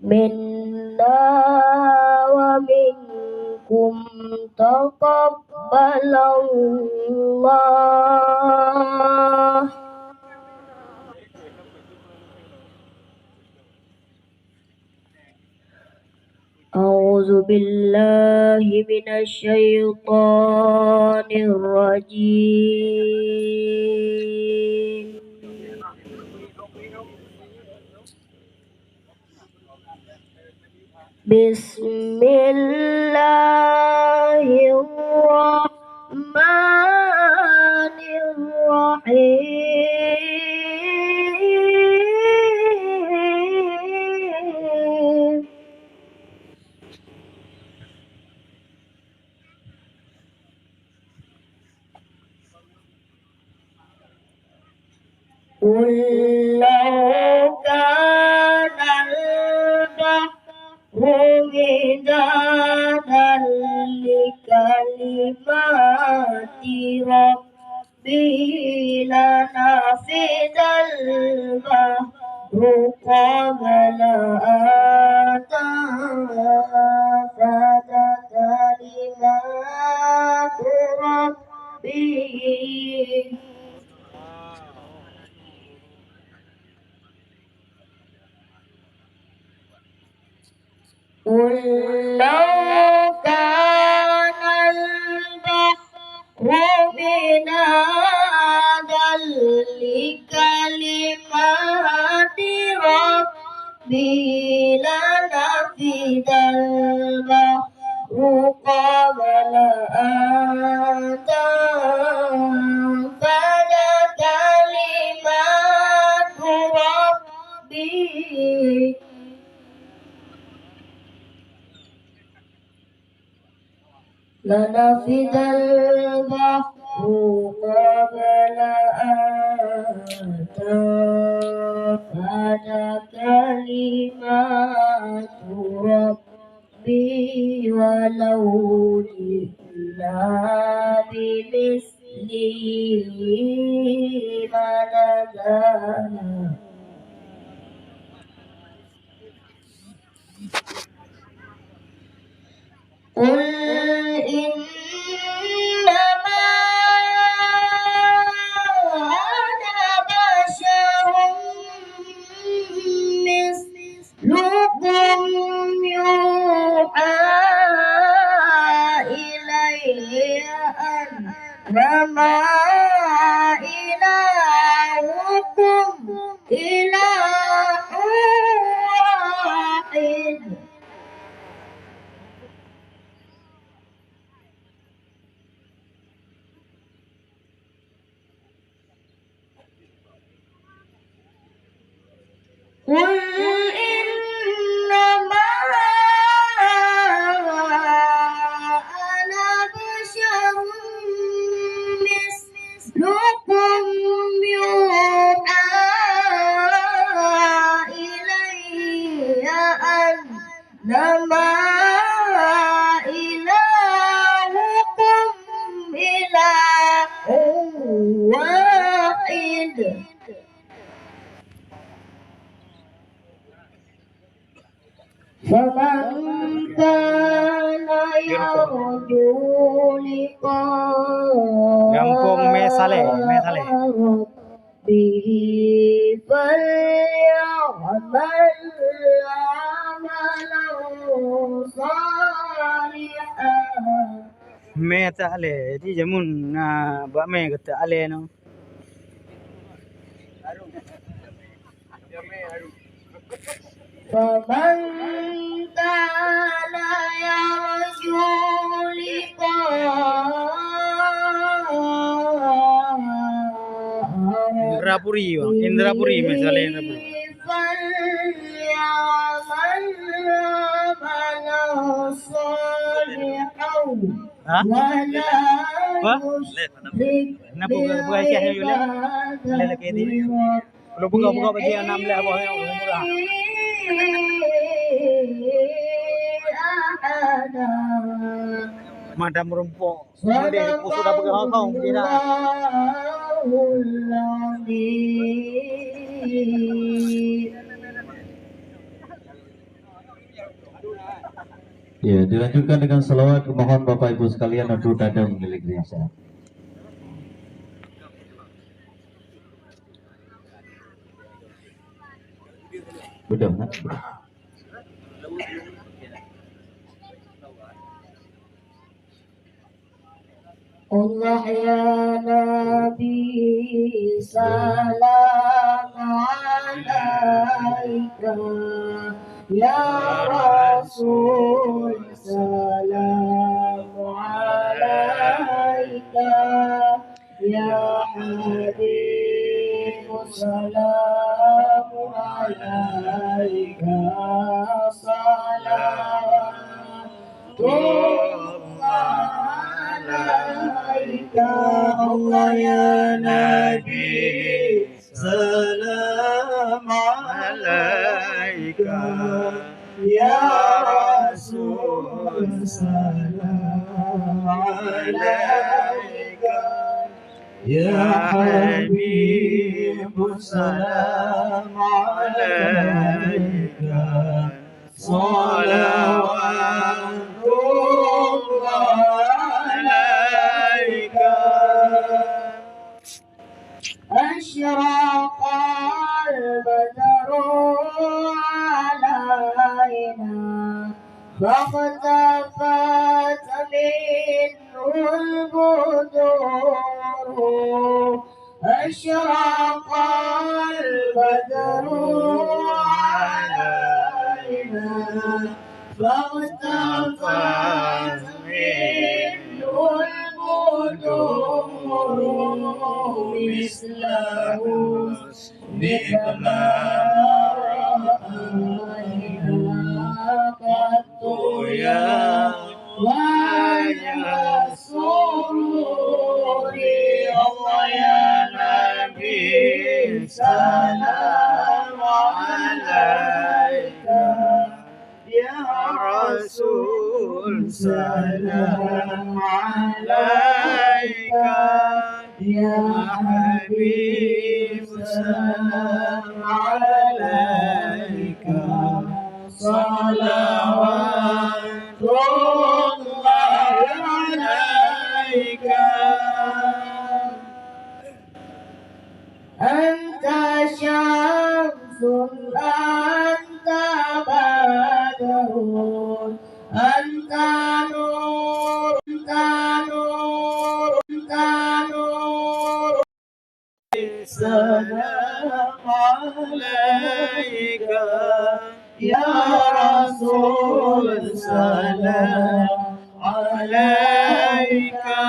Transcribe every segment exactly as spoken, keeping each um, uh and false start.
منا ومنكم تقبل الله. أعوذ بالله من الشيطان الرجيم. بسم الله الرحمن الرحيم. قل لو كان البحر مدادا لكلمات ربي لنفد البحر قبل أن تنفد كلمات ربي. قل لو كان البحر مدادا لكلمات ربي لنفد البحر قبل أن تنفد كلمات ربي. لنفد البحر قبل أن تنفد كلمات ربي ولو جئنا بمثله مددا. قل إنما أنا بشر مثلكم يوحى إلي أنما إلهكم إله واحد. قل إنما أنا بشر مثلكم يوحى إلي أنما إلهكم إله واحد. فمن كان يرجو لقاء Gampông Mè Saleh, Mè Saleh. ربه فليعمل عملا صالحا. Mè Saleh, di jameun na bak mè geutak alè nyoe. فمن كان يرجو لقاء Indrapuri, Bang. Indrapuri, Mè Saleh Indrapuri. فليعمل عملا صالحا Ha? ولا Apa? يشرك Kenapa buka, buka Aisyah ni, Yul, eh? بعبادة Boleh lagi ni. ربه Kalau buka, buka bagi yang enam belas bawah yang murah. أحدا. Madam Rumpok. Ada di pusat dah pegang kau, dia dah. صدق الله العظيم. Ya, dilanjutkan dengan salawat, mohon Bapak Ibu sekalian untuk datang ke negeri yang sehat. Betul, kan? Allah ya Nabi, salam alaika. Ya Rasul, salam alaika. Ya Habib, salam alaika. Salawat Tuhan alaika, Allah ya Nabi, salam alaika, ya Rasul, salam alaika, ya Habib, salam alaika. Salawatullah alaika. Asyraqal badru alaina, fakhtafat minhul buduru. Asyraqal badru alaina, fakhtafat minhul buduru, misla husnika ma ra'aina qattu ya ghayya sururi. Allah ya Nabi, salam alaika. Ya Rasul, salam alaika. Ya Habib, salam alaika. Salawatullah alaika. Anta syamsun, anta badrun, anta nur, anta nur, anta nur. Salam alaika. Ya Rasul, salam alaika.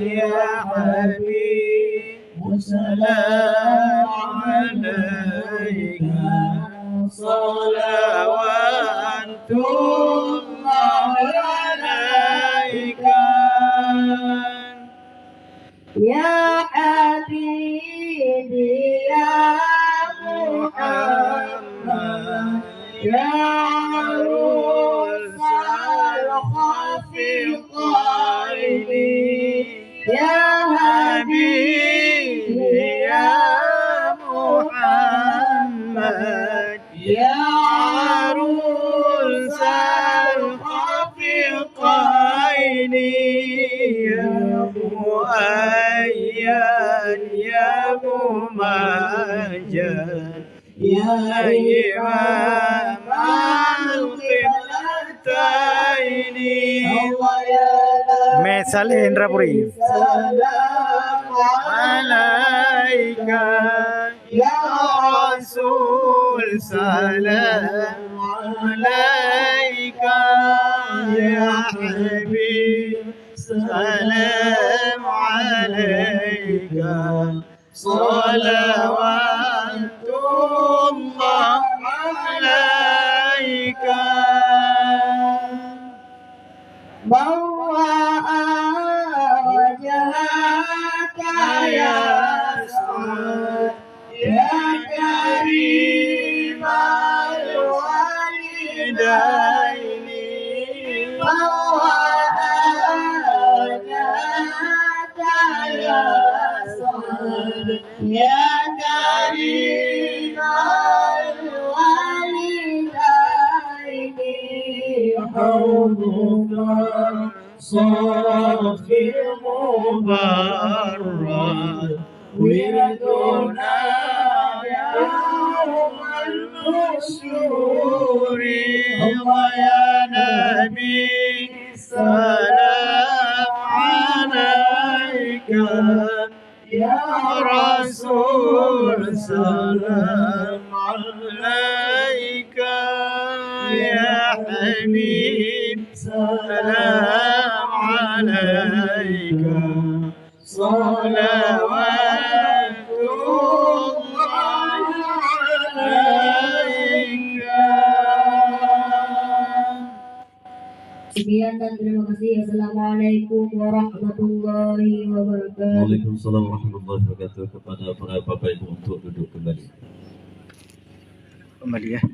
Ya Habib, salam alaika. Salawatullah alaika. Ya Habibi, ya Muhammad, ya Arusal Khafiqaini, ya Habibi, ya Muhammad, ya Arusal Khafiqaini, ya Muayyan, ya Mumajjad, ya Imamal Qiblataini. Mé Saleh Indrapuri. Salam alaika. Ya Rasul, salam alaika. Ya Habib, salam alaika. Salawatullah alaika. Man ra'a wajhaka yas'ad, ya karimal walidaini. Man ra'a wajhaka yas'ad, ya karimal walidaini. حوضك صافي مبرد، وردنا يوم النشور. الله يا نبي، سلام عليك، يا رسول، سلام عليك، يا حبيب، سلام عليك، صلوات الله عليك. Sekian dan terima kasih. Assalamualaikum warahmatullahi wabarakatuh. Waalaikumsalam warahmatullahi wabarakatuh. Kepada para bapak ibu untuk duduk kembali. Kembali, ya.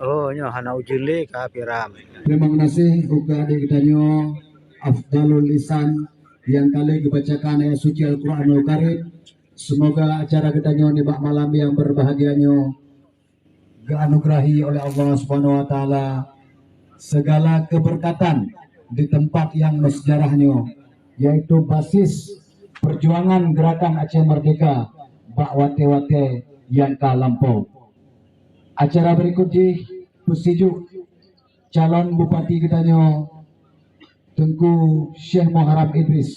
Oh, nyoe hana ujeuen lé ka api ramé. Terima kasih ukeue adik geutanyoe Afdalul Lisan nyang ka lheueh geubacakan ayat suci Al-Quranul Karim. Semoga acara geutanyoe nibak malam nyang berbahagia nyoe geuanugerahi oleh Allah Subhanahu wa Taala segala keberkatan di tempat nyang meusejarah nyoe, yaitu basis perjuangan Gerakan Aceh Merdeka bak watée-watée nyang ka lampau. Acara berikut jih peusijuek calon bupati geutanyoe, Teungku Syekh Muharram Idris.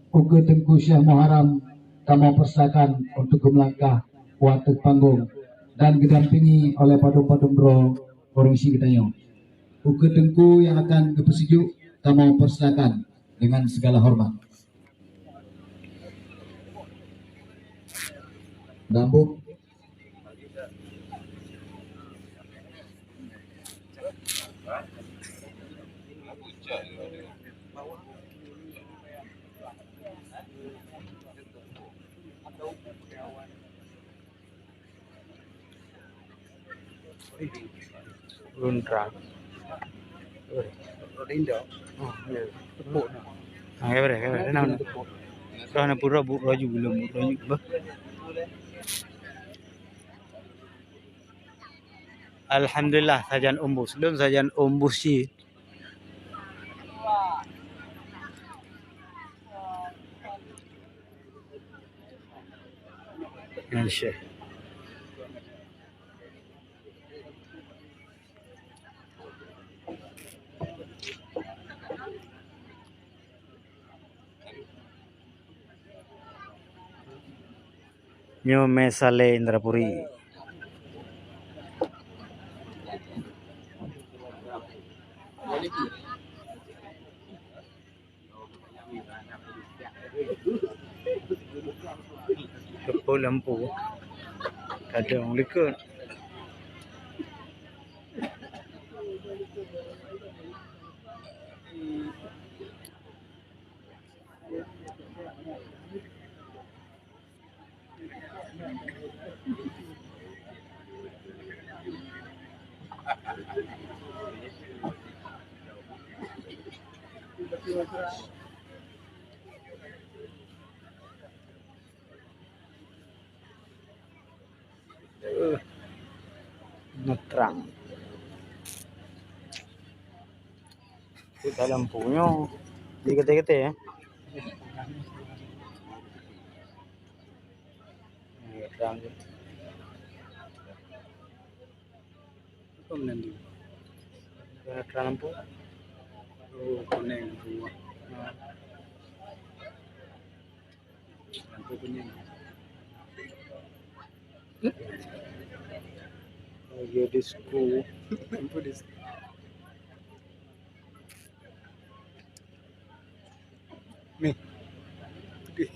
Ukeue Teungku Syekh Muharram kamoe persilakan untuk geumeulangkah u ateueh panggong dan geudampingi oleh padum-padum droe ureuëng syiek geutanyoe. Ukeue Teungku nyang akan geupeusijuek kamoe persilakan dengan segala hormat. Dambuk. Luntrang. Oh, ya. Tepuk dah. Ah, ya, boleh, ya, boleh. Tenang, tenang. Dah nak pura bu-, laju belum, bu-, laju, bah. Alhamdulillah, sajan umbus. Lôn sajan umbus cit. Nyan syeh. Nyoe mé Saleh Indrapuri. Teupeu lampu. Kadang likot. Eh, neutrang. Di dalam punyo di kete-kete, ya. Neutrang. Apa meunandi? Neutrang lampu. Oh, kuning, dua. Nah. Lampu kuning. Oh, ya, disco. Lampu disco. Nih. Di.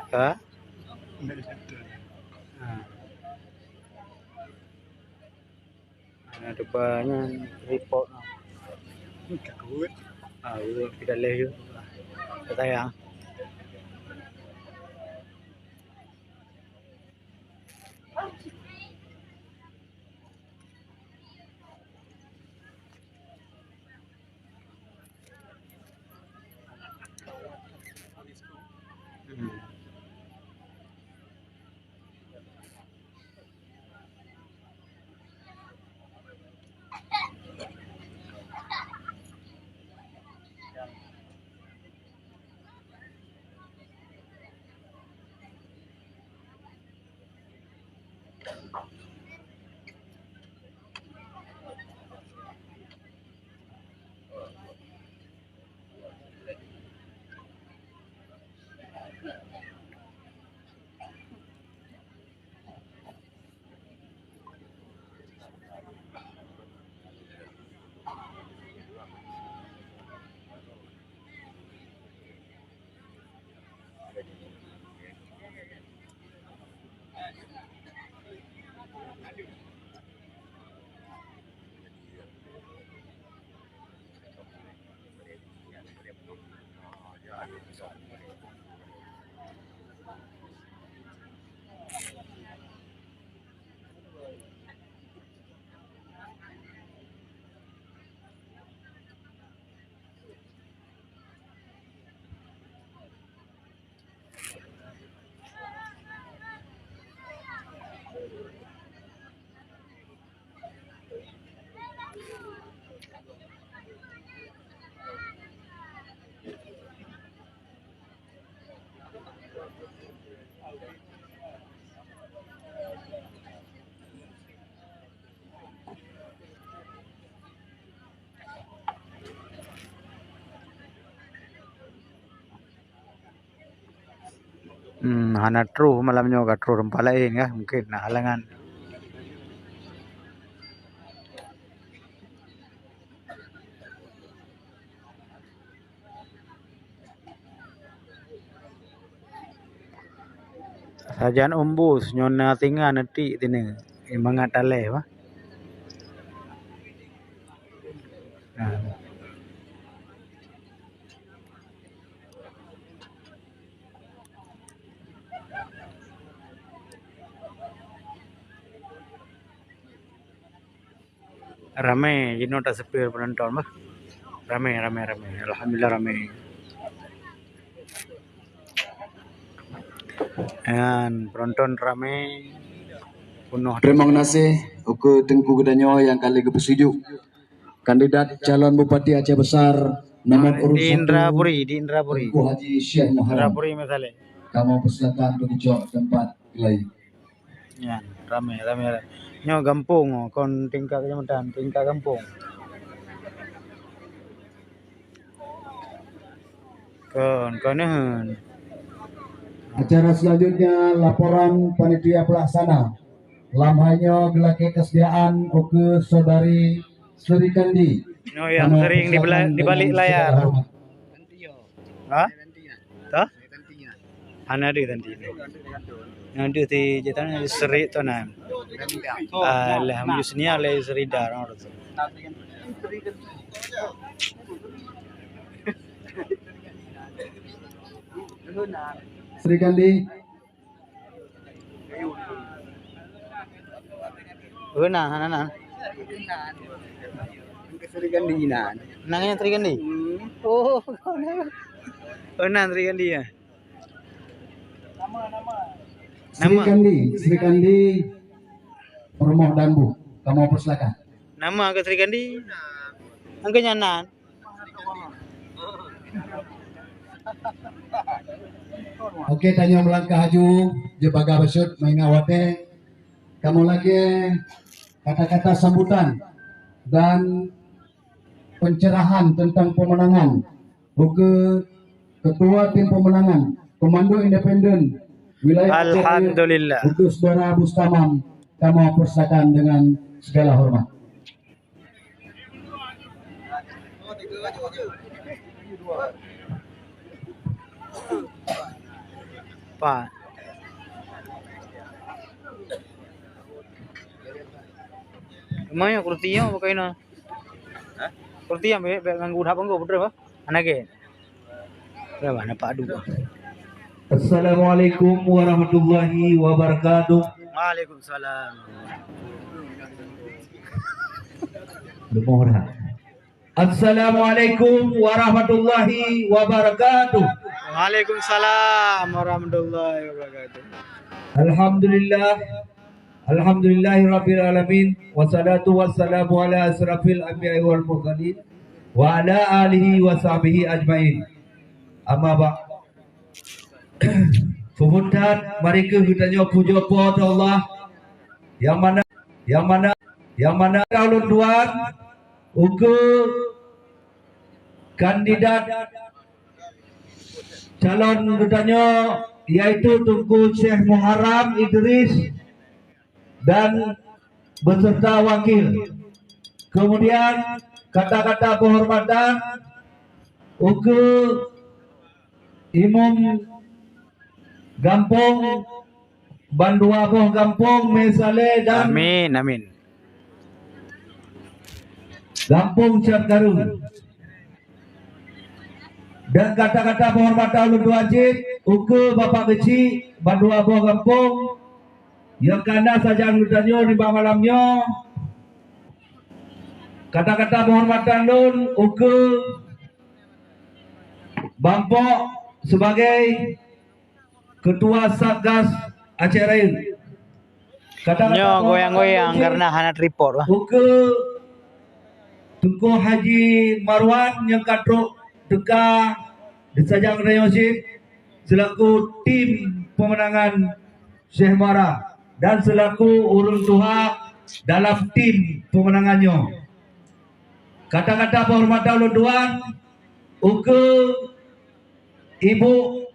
Ha? Ha. Ada banyak report. Takut. Ah, kita lihat yuk. Kita ya. Hmm, hana troh malam nyoe, ka troh teumpat laén kah? Mungken na halangan. Sajan umbus nyoe na singa neutik tine, mangat talèh bah. Nah. Ramé jinoe taseupir peunonton bah. Ramé, ramé, ramé. Alhamdulillah ramé. Nyan, peunonton ramé. Peunoh. Teurimong gaséh ukeue Teungku geutanyoe nyang ka lheueh geupeusijuek. Kandidat calon Bupati Aceh Besar nomor urut di Indrapuri, di Indrapuri. Teungku Haji Syekh Muharram. Indrapuri Mesaleh. Kamoe persilakan untuk dicok tempat lain. Nyan, ramé, ramé, ramé. Nyoe gampông, kon tingkat kecamatan, tingkat gampông. Kon, kon neuheun. Acara selanjutnya, laporan panitia pelaksana. Lam hai nyoe geulakée keusediaan ukeue Saudari Sri Kandi. Oh, yang sering di bela-, di balik layar. Ha? Toh? Hana deuh tanti. Nyan deuh ti jatan seri tu nan. Alhamdulillah seni alai serida orang tu. Sri Kandi. Oh, na, na, na. Sri Kandi nan. Nang nyan Sri Kandi? Hmm. Oh, oh, na Sri Kandi ya. Sri Kandi, Sri Kandi Peurumoh Dambu. Kamoe persilakan. Nama ke Sri Kandi? Angka nyan nan. Oke, tanyoe meulangkah laju, jeuet bagah bacut, meuingat watée. Kamoe lakée kata-kata sambutan dan pencerahan tentang pemenangan ukeue Ketua Tim Pemenangan Komando Independen Wilayah Aceh Raya, Alhamdulillah. Ukeue Saudara Bustamam, kamoe persilakan dengan segala hormat. Pak. Keumae kursi nyoe pakai na? Hah? Kursi nyoe bèk, bèk ganggu that panggung, beutôi bah? Hana gèt. Dah bah, nampak dua. Assalamualaikum warahmatullahi wabarakatuh. Waalaikumsalam. Lumoh dah. Assalamualaikum warahmatullahi wabarakatuh. Waalaikumsalam warahmatullahi wabarakatuh. Alhamdulillah. Alhamdulillahi rabbil alamin. Wassalatu wassalamu ala asyrafil anbiya'i wal mursalin wa ala alihi wa sahbihi ajmain. Amma ba'd. Peue phon that, mari kheueh geutanyoe pujoe Po teu Allah, nyang mana, nyang mana, nyang mana ulôn tuan ukeue kandidat calon geutanyoe, yaitu Teungku Syekh Muharram Idris dan beserta wakil. Kemudian kata-kata penghormatan ukeue imum gampông, bandua boh gampông, Mé Saleh dan Amin, amin. Gampông Cot Kareueng. Dan kata-kata penghormatan ulôn tuan cit ukeue Bapak Keuchik bandua boh gampông nyang ka na sajan geutanyoe nibak malam nyoe. Kata-kata penghormatan lôn ukeue Bapak sebagai Ketua Satgas Aceh Rayeuk. Kata-kata Nyoe goyang-goyang karena hana tripod, wah. Ukeue Teungku Haji Marwan nyang ka trok teuka di sajan geutanyoe cit selaku tim pemenangan Syekh Muara dan selaku ureuëng tuha dalam tim pemenangan nyoe. Kata-kata penghormatan ulôn tuan ukeue Ibu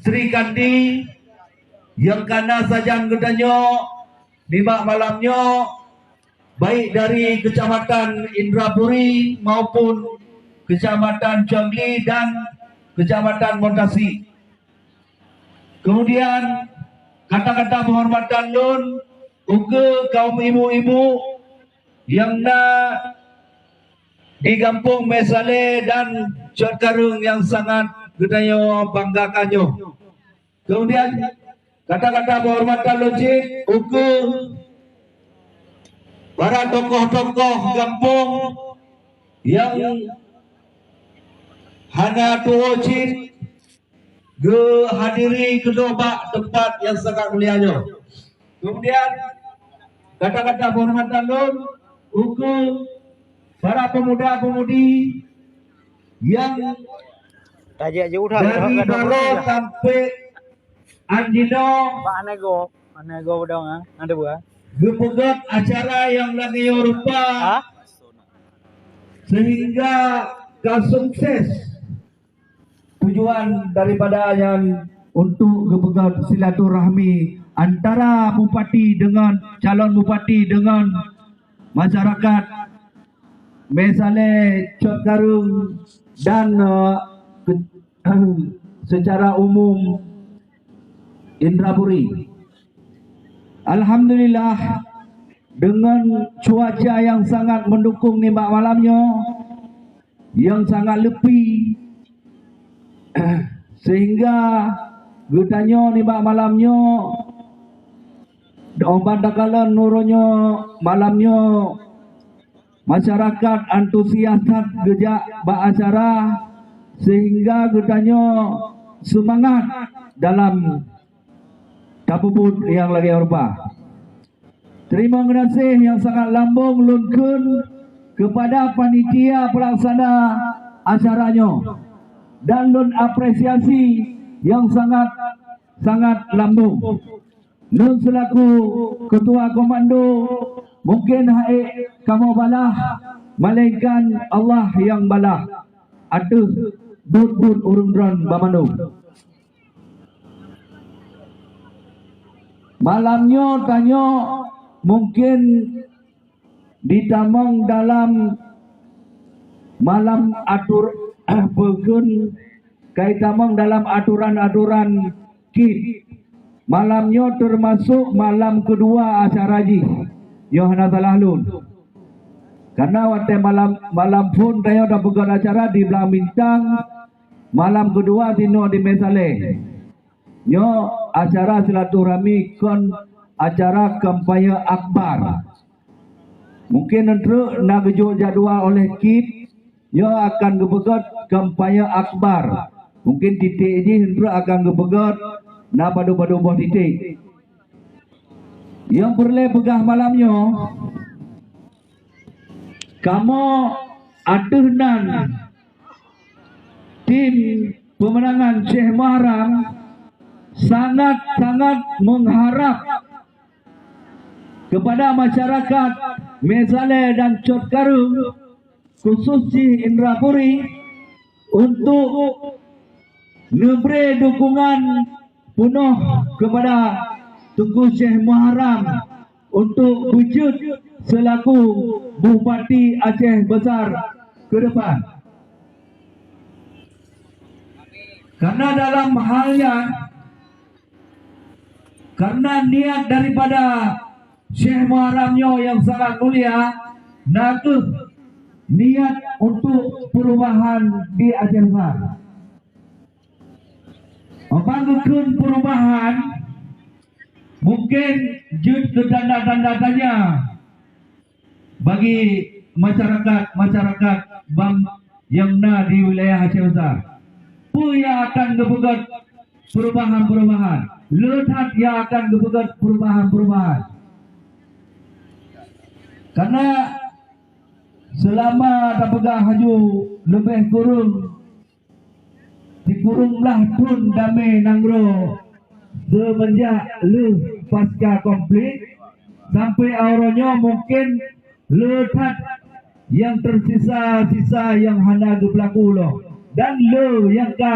Sri Kandi nyang ka na sajan geutanyoe nibak malam nyoe, baik dari Kecamatan Indrapuri maupun Kecamatan Congli dan Kecamatan Montasi. Kemudian, kata-kata penghormatan lôn ukeue kaum ibu-ibu nyang na di Gampông Mé Saleh dan Cot Kareueng nyang sangat geutanyoe banggakan nyoe. Kemudian, kata-kata penghormatan lôn cit ukeue para tokoh-tokoh gampông nyang hana tuwoe cit geuhadiri keunoe bak teumpat nyang sangat mulia nyoe. Kemudian, kata-kata penghormatan lôn ukeue para pemuda-pemudi nyang Tajak jeuet udah, dari udah, udah, Baro udah. Sampai Anjinoe Pak Anego, Anego bedong, ah, ada buah. Geupeugöt acara nyang lagèe nyoe rupa, ha? Sehingga ka sukses. Tujuan daripada nyan untuk geupeugöt silaturahmi antara bupati dengan calon bupati dengan masyarakat Mé Saleh, Cot Kareueng dan, eh, ke-, secara umum Indrapuri. Alhamdulillah, dengan cuaca yang sangat mendukung nibak malam nyoe, yang sangat lepi, sehingga geutanyoe nibak malam nyoe, 'oh ban takalon uroe nyoe, malam nyoe, masyarakat antusias that geujak bak acara, sehingga geutanyoe seumangat dalam tapeubuet nyang lagèe rupa. Teurimong geunaséh nyang sangat lambong lôn kheun keupada panitia peulaksana acara nyoe, dan lôn apresiasi nyang sangat, sangat lambong. Lôn seulaku keutua komando mungken han ék kamoe balaih, melainkan Allah nyang balaih ateueh buet-buet ureuëng droen banmandum. Malam nyoe tanyoe mungken ditamong dalam malam atur-, peukheun, ka jitamong dalam atoran-atoran kit. Malam nyoe teumasok malam keudua acara jih, nyoe hana salah lôn. Karena watèe malam, malam phôn tanyoe tapeugöt acara di Blang Bintang, malam keudua sinoe di Mé Saleh. Nyoe acara silaturahmi kon acara kampanye akbar. Mungkin neutreuk na geujok jadwal oleh KIP, nyoe akan geupeugét kampanye akbar. Mungkin titék jih neutreuk akan geupeugét na padub-padub boh titék. Nyang peureulée peugah malam nyoe, kamoe ateueh nan tim pemenangan Syekh Muharram sangat-sangat mengharap kepada masyarakat Mesaleh dan Cot Kareueng, khusus jih Indrapuri, untuk neubri dukungan peunoh kepada Teungku Syekh Muharram untuk beujeuet selaku Bupati Aceh Besar ke depan. Karena dalam hal nyan, karena niat daripada Syekh Muharram nyoe nyang sangat mulia, na kheueh niat untuk perubahan di Aceh Besar. Abang geukheun perubahan, mungkin jeuet keu tanda-tanda tanya bagi masyarakat-masyarakat bang nyang na di wilayah Aceh Besar. Peue nyang akan geupeugét perubahan-perubahan? Le that nyang akan geupeugét perubahan-perubahan. Karena selama tapeugah laju leubeh kureueng sikureueng blaih thon damé nanggroe seumeunjak lheueh pasca konflik, sampai uroe nyoe mungken le that nyang teusisa-sisa nyang hana geupeulaku lom, dan le nyang ka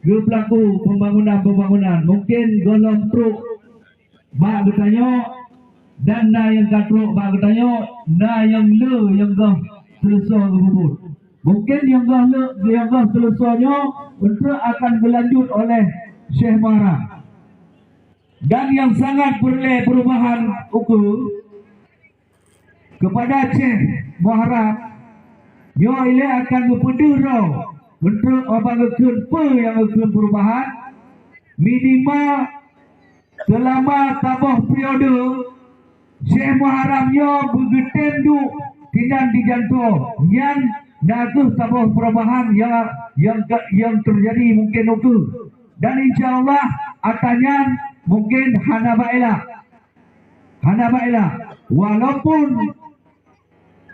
geupeulaku pembangunan-pembangunan. Mungken gohlom trok bak geutanyoe, dan na nyang ka trok bak geutanyoe, na nyang le nyang goh seuleusoe geupeubuet. Mungken nyang goh le, nyang goh seuleusoe nyoe beutôi akan geulanjut oleh Syekh Muharram. Dan nyang sangat peureulée perubahan ukeue, kepada Syekh Muharram, nyoe ilée akan geupeudeuh droe untuk abang geukheun peue nyang geukheun perubahan, minimal seulama saboh periode Syekh Muharram nyoe beugeutem duek sinan di jantoe. Nyan na kheueh saboh perubahan nyang, nyang, nyang teujadi mungken ukeue. Dan insya Allah atra nyan mungken hana bak elak. Hana bak elak. Walaupun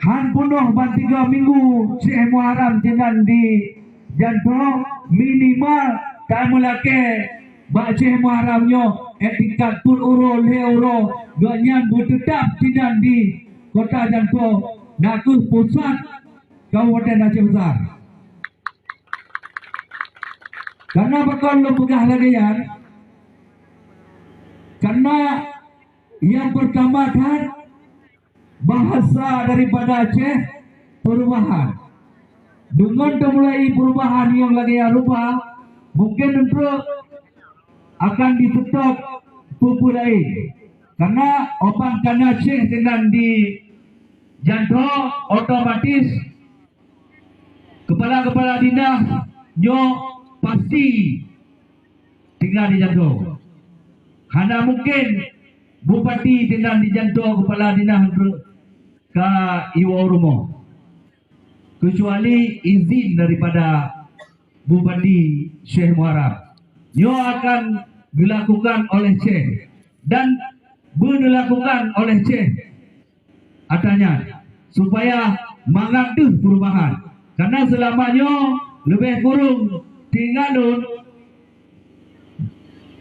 han peunoh ban tiga minggu Syekh Muharram sinan di jantoe, minimal tameulakée bak Syekh Muharram nyoe, eh, tingkat peuet uroe, lhée uroe, gobnyan beuteutab sinan di kota jantoe, na kheueh pusat Kabupaten Aceh Besar. Karena pakon lôn peugah lagée nyan? Karena nyang peurtama that, bahasa daripada Aceh perubahan. Deungon teumulai perubahan nyang lagée nyan rupa, mungken neutreuk akan diseutôt peue-peue laén. Karena abang kana Syekh sinan di jantoe, otomatis kepala-kepala dinas nyoe pasti tinggai di jantoe. Hana mungken bupati sinan di jantoe kepala dinas ka iwoe rumoh, kecuali izin daripada Bupati Syekh Muharram. Nyoe akan dilakukan oleh Syekh dan beudilakukan oleh Syekh atra nyan, supaya mangat deuh perubahan. Karena seulama nyoe leubeh kureueng tinggai lôn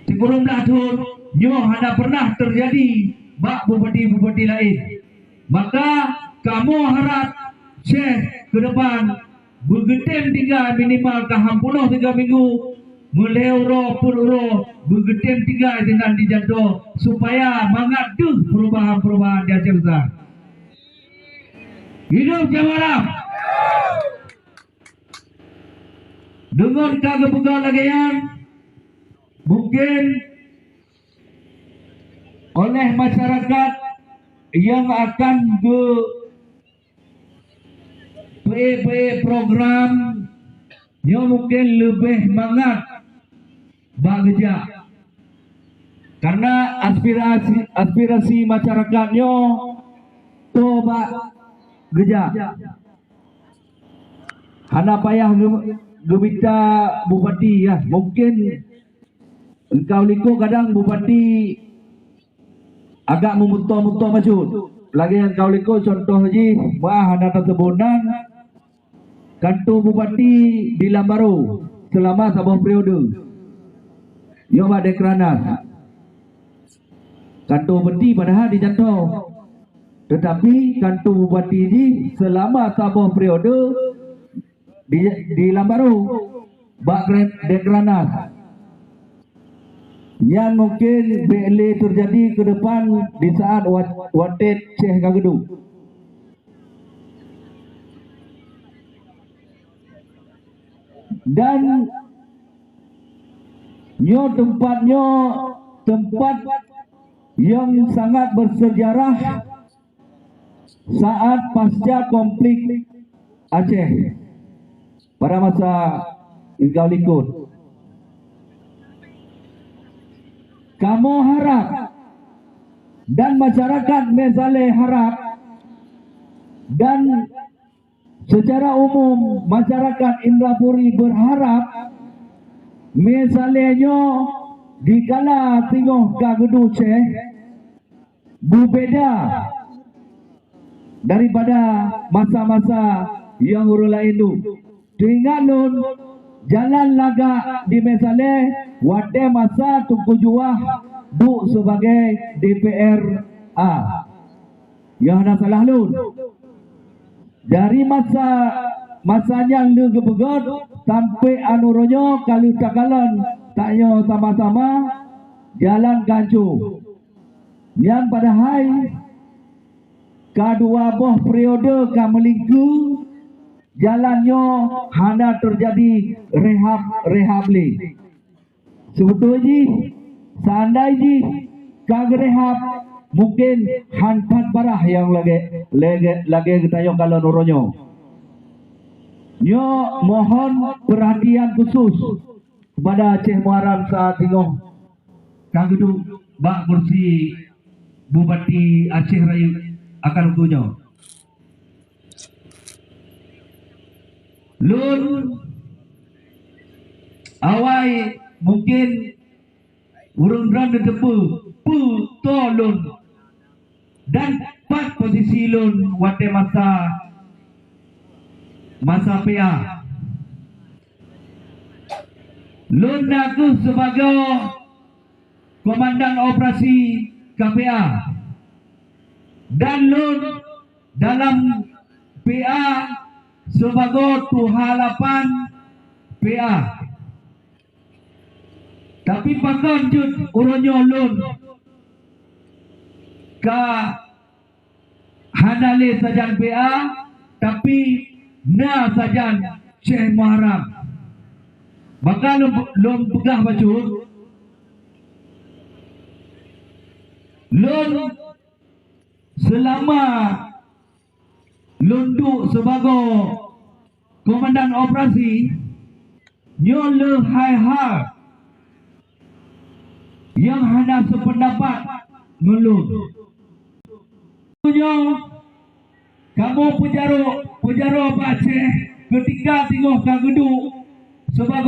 sikureueng blaih thon, nyoe hana pernah teujadi bak bupati-bupati laén. Maka kamoe harab Syekh keudepan beugeutem tinggai minimal ka han peunoh tiga minggu, meulhée uroe peuet uroe beugeutem tinggai sinan di jantoe supaya mangat deuh perubahan-perubahan di Aceh Besar. Hidup Syekh Muharram! Deungon ka geupeugah lagée nyan, mungken oleh masyarakat nyang akan geu peuék-peuék program nyoe mungken leubeh mangat bak geujak. Karena aspirasi, aspirasi masyarakat nyoe to bak geujak. Hana payah geu-, geumita bupati, ya. Mungkin engkau likot kadang bupati agak meumuntoh-muntoh bacut. Lagèe nyang kau likot contoh jih, bah hana tasebut nan, kantor bupati di Lambaro selama saboh periode. Nyoe bak Dekranasda. Kantor bupati padahai di Jato. Tetapi kantor bupati jih selama saboh periode di, di Lambaro bak Dekranasda. Nyan mungkin bèk lé teujadi keu depan di saat wat-, watèe Syeh ka geuduek. Dan nyoe teumpat, nyoe teumpat nyang sangat bersejarah saat pasca konflik Aceh pada masa tiga likot. Kamoe harap dan masyarakat Mesaleh harap dan secara umum masyarakat Indrapuri berharap Mesaleh nyoe dikala singoh ka geuduek Syeh beubeda daripada masa-masa nyang ureueng laén duek. Teuingat lôn, jalan lagak di Mesaleh watèe masa Teungku Juah duek sebagai D P R A. Nyoe hana salah lôn. Dari masa, masa nyan lheueh geupeugöt sampoe 'an uroe nyoe ka lheueh takalon tanyoe sama-sama jalan ka hanco. Nyan padahai ka dua boh periode ka meulingkue, jalan nyoe hana teujadi rehab-rehab lé. Seubeutôi jih, seandai jih ka geurehab, mungken han that parah nyang lagèe, lagèe, lagèe geutanyoe kalon uroe nyoe. Nyoe mohon perhatian khusus kepada Syeh Muharram saat singoh ka geuduek bak kursi Bupati Aceh Rayeuk akan geutanyoe. Lôn awai mungken ureueng droen neuteupeue peue toe lôn dan pat posisi lôn watèe masa, masa P A. Lôn na kheueh sibagoe komandan operasi K P A. Dan lôn dalam P A sibagoe tuha lapan P A. Tapi pakon jeuet uroe nyoe lôn ka hana lé sajan P A, tapi na sajan Syeh Muharram. Maka lôn, lôn peugah bacut, lôn seulama lôn duek sibagoe komandan operasi, nyoe le hai-hai nyang hana seupeundapat ngon lôn. Nyoe kamoe peujaroe, peujaroe bak Aceh keutika singoh ka geuduek sibagoe